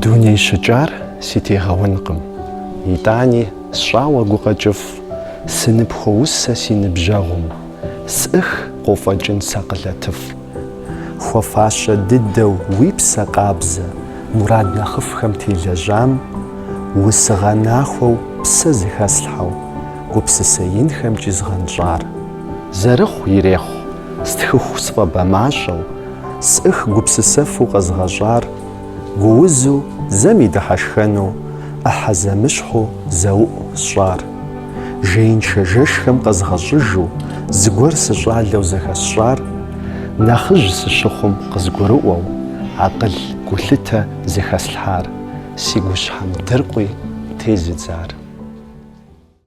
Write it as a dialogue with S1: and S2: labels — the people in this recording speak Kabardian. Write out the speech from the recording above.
S1: Дуней щыкӏар си тегъэункъым, итӏани сщӏауэ гукъэкӏыфӏ, сыныпхуоусэ си ныбжьэгъум, сӏых къофӏэкӏын сакъылэтыфӏ. Хуэфащэ дыдэу уи псэ къабзэ, мурад нэхъыфӏхэм телэжьам, усыгъэ нахуэу псэ зыхэслъхьэу, гупсысэ инхэмкӏи згъэнщӏар. Зэрыхъу ирехъу, стхыху сфӏэбэмащӏэу, сӏых гупсысэфу къэзгъэщӏар, гуузу зэм и дыхьэшхэну, ӏыхьэ зэмыщхьу зэуӏу сщӏар. Жеиншэ жэшхэм къэзгъэщӏыжу, зыгуэр сыщӏалэу зэхэсщӏар, нэхъыжь сыщыхъум къызгурыӏуэу, акъыл гулъытэ зыхэслъхьар, си гущхьэм дыркъуи тезыдзар.